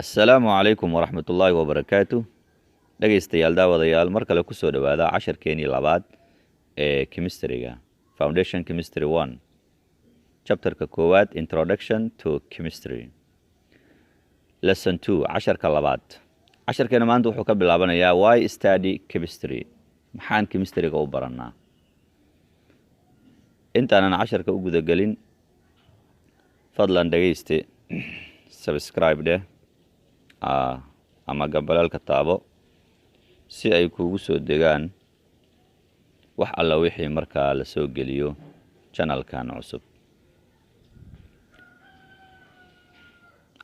Assalaamu calaykum waraxmatullaahi wabarakaatu. Dhegaystayaal, daawadayaal, mar kale kusoo dhowaada casharkeenii labaad ee chemistryga, Foundation Chemistry One, chapterka koowaad, Introduction to Chemistry, Lesson Two, casharka labaad. Casharkeena maanta wuxuu ka bilaabanayaa "Why study chemistry?" Maxaan chemistryga u barannaa? Intaanan casharka u gudagelin, fadlan dhegayste, subscribe dheh ama gambaleelka taabo si ay kuugu soo degaan wax alla wixii markaa la soo geliyo channelkan cusub.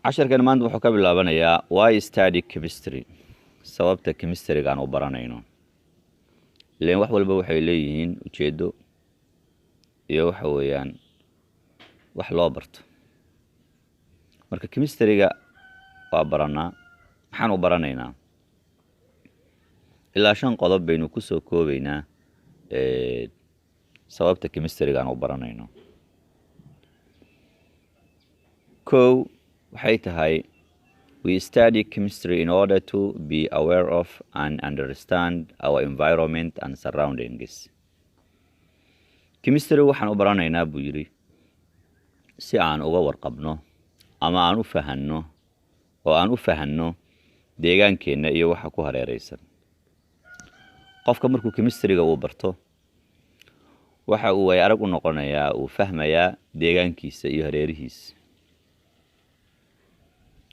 Casharkan maanta wuxuu ka bilaabanayaa "Why study chemistry?" Sababta chemistrygaan u baranayno. Ileen wax walba waxay leeyihiin ujeeddo iyo waxa weeyaan wax loo barto. Marka chemistryga waa barannaa, maxaan u baranaynaa? Ilaa shan qodob baynu ku soo koobaynaa sababta chemistrygaan u baranayno. Kow, waxay tahay we study chemistry in order to be aware of and understand our environment and surroundings. Chemistry waxaan u baranaynaa, buu yidhi, si aan uga warqabno ama aan u fahanno oo aan u fahanno deegaankeenna iyo waxa ku hareeraysan. Qofka markuu chemistryga uu barto, waxa uu way arag u noqonayaa, uu fahmayaa deegaankiisa iyo hareerihiisa.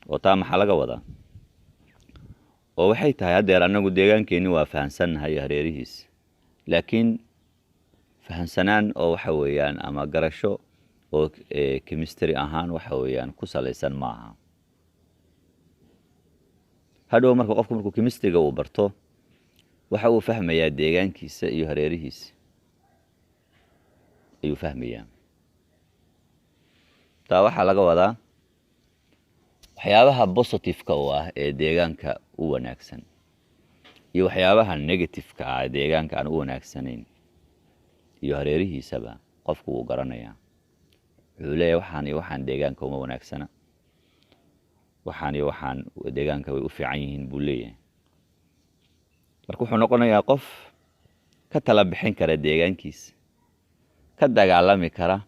Oo taa maxaa laga wadaa? Oo waxay tahay, haddeer annagu deegaankeenni waa fahansannahay iyo hareerihiisa, laakiin fahansanaan oo waxa weeyaan ama garasho oo chemistry ahaan waxa weeyaan ku salaysan maaha. Hadhow marka qofku markuu chemistryga uu barto, waxa uu fahmayaa deegaankiisa iyo hareerihiisa ayuu fahmayaa. Taa waxaa laga wadaa waxyaabaha positive-ka u ah ee deegaanka u wanaagsan iyo waxyaabaha negative-ka ah ee deegaanka aan u wanaagsanayn iyo hareerihiisaba qofku wuu garanayaa. Wuxuu leeyahay, waxaan iyo waxaan deegaanka uma wanaagsana, waxaan iyo waxaan deegaanka way u fiican yihiin, buu leeyahay. Marka wuxuu noqonayaa qof ka tala bixin kara deegaankiisa, ka dagaalami kara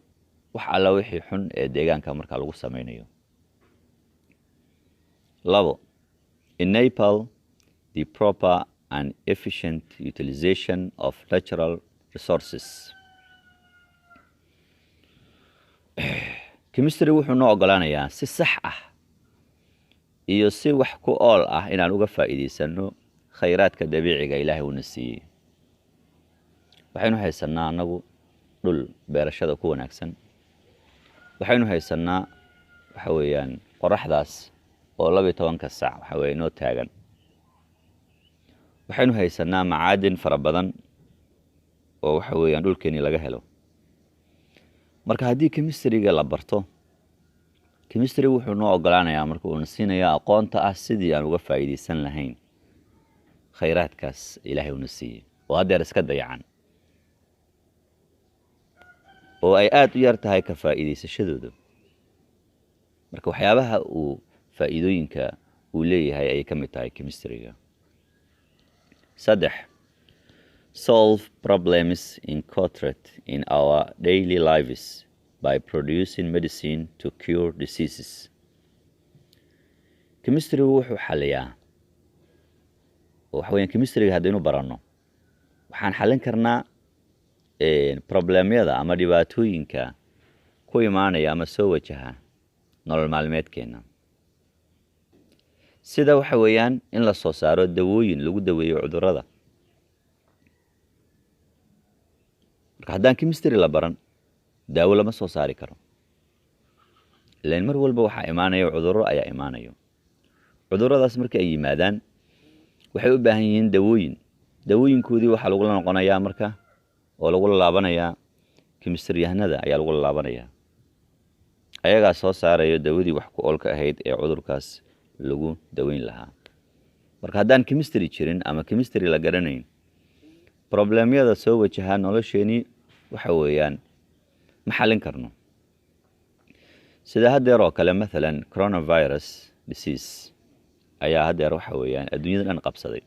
wax alla wixii xun ee deegaanka marka lagu samaynayo. Labo, enable the proper and efficient utilization of natural resources. Chemistry wuxuu noo ogolaanayaa si sax ah iyo si wax ku ool ah inaan uga faa'iidaysano khayraadka dabiiciga Ilaahay uuna siiyey. Waxaynu haysanaa annagu dhul beerashada ku wanaagsan. Waxaynu haysanaa waxa weeyaan qoraxdaas oo 12-ka sac waxa weye inoo taagan. Waxaynu haysanaa macaadin fara badan oo waxa weeyaan dhulkeenii laga helo. Marka haddii chemistryga la barto, chemistry wuxuu noo ogolaanayaa, marka uuna siinayaa aqoonta ah sidii aan uga faa'iidaysan lahayn khayraadkaas Ilaahay uuna siiyey oo haddeer iska dayacan oo ay aada u yar tahay ka faa'iidaysashadooda. Marka waxyaabaha uu faa'iidooyinka uu leeyahay ayay ka mid tahay chemistryga. Saddex, solve problems encountered in our daily lives by producing medicine to cure diseases. Chemistrygu wuxuu xaliyaa oo waxa weeyaan chemistryga haddaynu baranno, waxaan xallin karnaa problemyada ama dhibaatooyinka ku imaanaya ama soo wajaha nolol maalmeedkeenna, sida waxa weeyaan in la soo saaro dawooyin lagu daweeyo cudurrada. Marka haddaan chemistry la baran, daawo lama soo saari karo. Ilan mar walba waxaa imaanaya cudurro ayaa imaanayo. Cudurradaas marka ay yimaadaan, waxay u baahan yihiin dawooyin. Dawooyinkoodii waxaa lagula noqonayaa marka oo lagula laabanayaa chemistry-yahanada ayaa lagula laabanayaa. Ayagaa soo saarayo dawadii wax ku oolka ahayd ee cudurkaas lagu daweyn lahaa. Marka haddaan chemistry jirin ama chemistry la garanayn, problemyada soo wajahaa nolosheenii waxa weeyaan ma xallin karno. Sida haddeer oo kale, mathalan coronavirus disease. Ayaa haddeer waxa weeyaan adduunyada dhan qabsaday.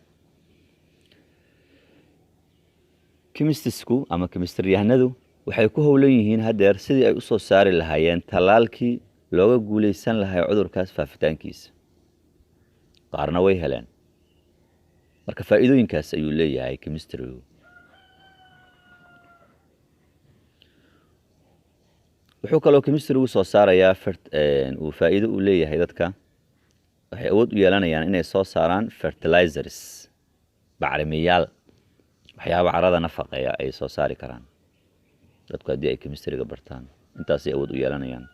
Chemistsku ama chemistry-yahanadu waxay ku howlan yihiin haddeer sidii ay usoo saari lahaayeen tallaalkii looga guuleysan lahaa cudurkaas faafitaankiisa. Qaarna way heleen. Marka faa'iidooyinkaas ayuu leeyahay chemistrygu. Wuxuu kaloo chemistrygu soo saarayaa, uu faa'iido u leeyahay dadka, waxay awood u yeelanayaan inay soo saaraan fertilizers, bacrimiyaal, waxyaaba carada nafaqeeya ay soo saari karaan dadku haddii ay chemistryga bartaan. Intaasay awood u yeelanayaan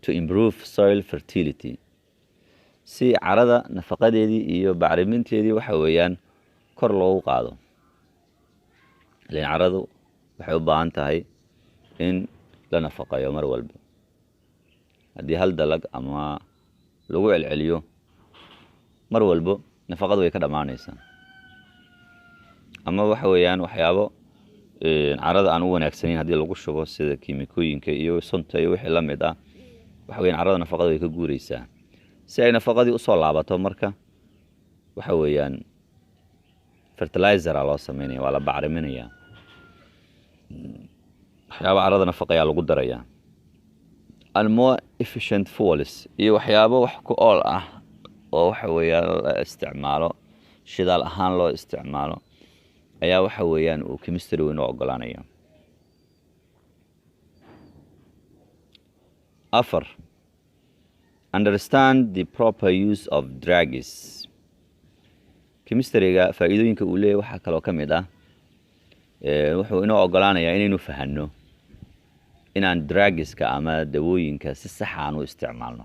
to improve soil fertility, si carada nafaqadeedii iyo bacriminteedii waxa weeyaan kor loogu qaado, ilan caradu waxay u baahan tahay in la nafaqeeyo mar walba. Haddii hal dalag ama lagu celceliyo mar walbo, nafaqadu way ka dhammaanaysaa, ama waxa weeyaan waxyaabo carada aan u wanaagsanayn haddii lagu shubo, sida kiimikooyinka iyo sunta iyo wixii la mid ah, waxa weeyaan carada nafaqada way ka guureysaa. Si ay nafaqadii usoo laabato marka, waxa weeyaan fertilizera loo sameynaya, waa la bacriminayaa, waxyaabo carada nafaqayaa lagu darayaa, and more efficient fuels, iyo waxyaabo wax ku ool ah oo waxa weeyaan la isticmaalo, shidaal ahaan loo isticmaalo, ayaa waxa weeyaan uu chemistry inoo ogolaanaya. Afar, understand the proper use of drugs. Chemistryga faa'iidooyinka uu leeyahy waxaa kaloo ka mid ah wuxuu inoo ogolaanayaa inaynu fahanno inaan drugska ama dawooyinka si sax aan u isticmaalno,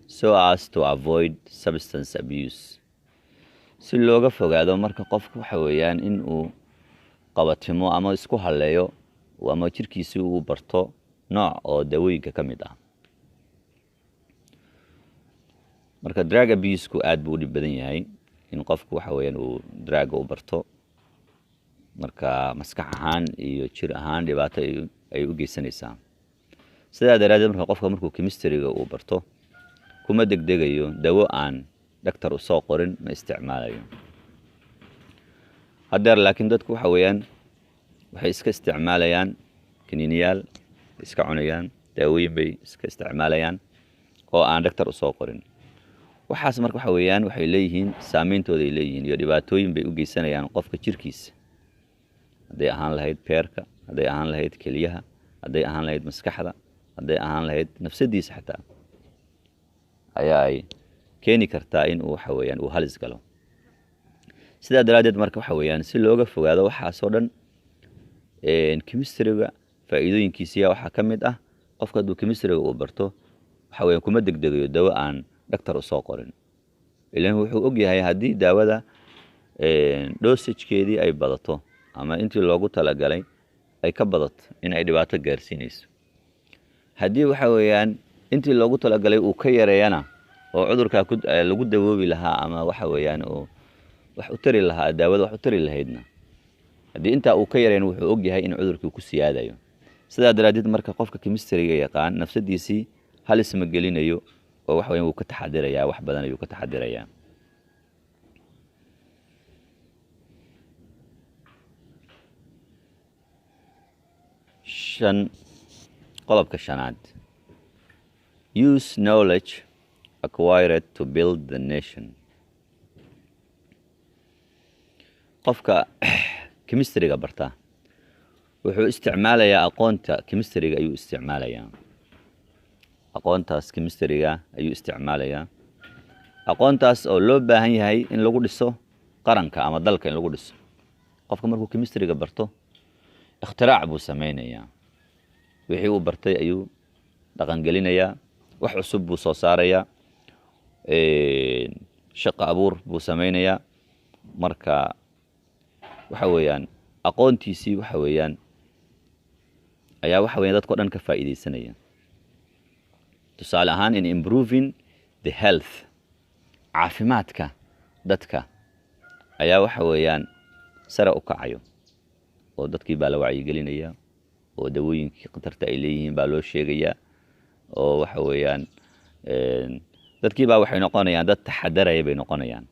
so as to avoid substance abuse, si looga fogaado marka qofku waxa weeyaan in uu qabatimo ama isku halleeyo ama jirkiisi uu barto nooc oo dawooyinka ka mid ah. Marka drug abuseku aad buu u dhib badan yahay, in qofku waxa weeyaan uu druga u barto. Marka maskax ahaan iyo jir ahaan dhibaato ay u geysanaysaa. Sidaa daraaddeed marka qofka markuu chemistryga uu barto, kuma degdegayo, dawo aan dhaktar usoo qorin ma isticmaalayo. Haddeer laakiin dadku waxa weeyaan waxay iska isticmaalayaan kaniiniyaal, iska cunayaan daawooyin bay iska isticmaalayaan oo aan dhaktar usoo qorin. Waxaas marka waxa weeyaan waxay leeyihiin saameyntooda ay leeyihiin iyo dhibaatooyin bay u geysanayaan qofka jirkiisa, hadday ahaan lahayd beerka, hadday ahaan lahayd keliyaha, hadday ahaan lahayd maskaxda, hadday ahaan lahayd nafsadiisa xataa, ayaa ay keeni kartaa in uu waxa weeyaan uu halis galo. Sidaa daraaddeed marka waxa weeyaan si looga fogaado waxaasoo dhan, chemistryga faa'iidooyinkiisiya waxaa ka mid ah qofka hadduu chemistryga uu barto, waxa weeyaan kuma degdegayo dawo aan dhaktar usoo qorin, ilan wuxuu og yahay haddii daawada dosagekeedii ay badato ama intii loogu talagalay ay ka badato in ay dhibaato gaarsiinayso. Haddii waxa weeyaan intii loogu talagalay uu ka yareeyana oo cudurkaa ku lagu dawoobi lahaa ama waxa weeyaan uu wax u tari lahaa, daawada wax u tari lahaydna, haddii intaa uu ka yareyn, wuxuu og yahay in cudurkii ku siyaadayo. Sidaa daraaddeed marka qofka chemistryga yaqaan nafsadiisii halis ma gelinayo oo waxa weyan wuu ka taxadirayaa, wax badan ayuu ka taxadirayaa. Shan, qodobka shanaad, use knowledge acquired to build the nation. Qofka chemistryga barta wuxuu isticmaalayaa aqoonta chemistryga ayuu isticmaalayaa, aqoontaas chemistryga ayuu isticmaalayaa, aqoontaas oo loo baahan yahay in lagu dhiso qaranka ama dalka in lagu dhiso. Qofka markuu chemistryga barto, ikhtirac buu sameynayaa, wixii uu bartay ayuu dhaqangelinayaa, wax cusub buu soo saarayaa, shaqo abuur buu sameynayaa. Marka waxa weeyaan aqoontiisii waxa weeyaan ayaa waxa weeyaan dadka o dhan ka faa'iideysanaya. Tusaale ahaan, in improving the health, caafimaadka dadka ayaa waxa weeyaan sare u kacayo, oo dadkii baa la wacyigelinaya oo dawooyinkii khatarta ay leeyihiin baa loo sheegayaa, oo waxa weeyaan Dadkii baa waxay noqonayaan dad taxadaraya bay noqonayaan.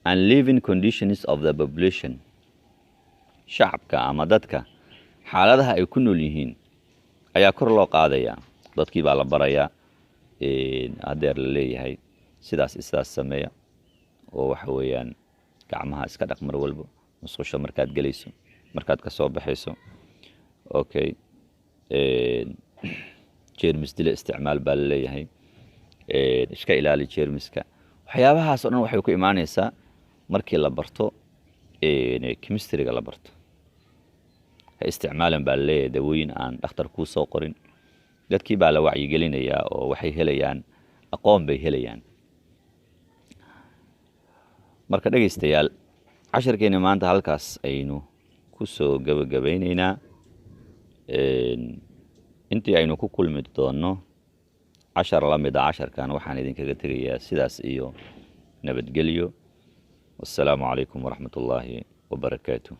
And living conditions of the population, shacabka ama dadka xaaladaha ay ku nool yihiin ayaa kor loo qaadayaa. Dadkii baa la barayaa, hadeer la leeyahay sidaas sidaas sameeya, oo waxa weeyaan gacmaha iska dhaq mar walbo, musqusha markaad gelayso, markaad ka soo baxayso. Okay, jeermis dila isticmaal baa la leeyahay, iska ilaali jeermiska. Waxyaabahaas oo dhan waxay ku imaanaysaa markii la barto chemistryga la barto. Ha isticmaalan baa la leeyahay dawooyin aan dhakhtar kuu soo qorin. Dadkii baa la wacyigelinayaa oo waxay helayaan aqoon bay helayaan. Marka dhegaystayaal, casharkeena maanta halkaas aynu ku soo gebagabaynaynaa. Intii aynu ku kulmi doonno cashar la mid a casharkan, waxaan idinkaga tegayaa sidaas iyo nabadgelyo. Wassalaamu calaykum waraxmat ullaahi wabarakaatu.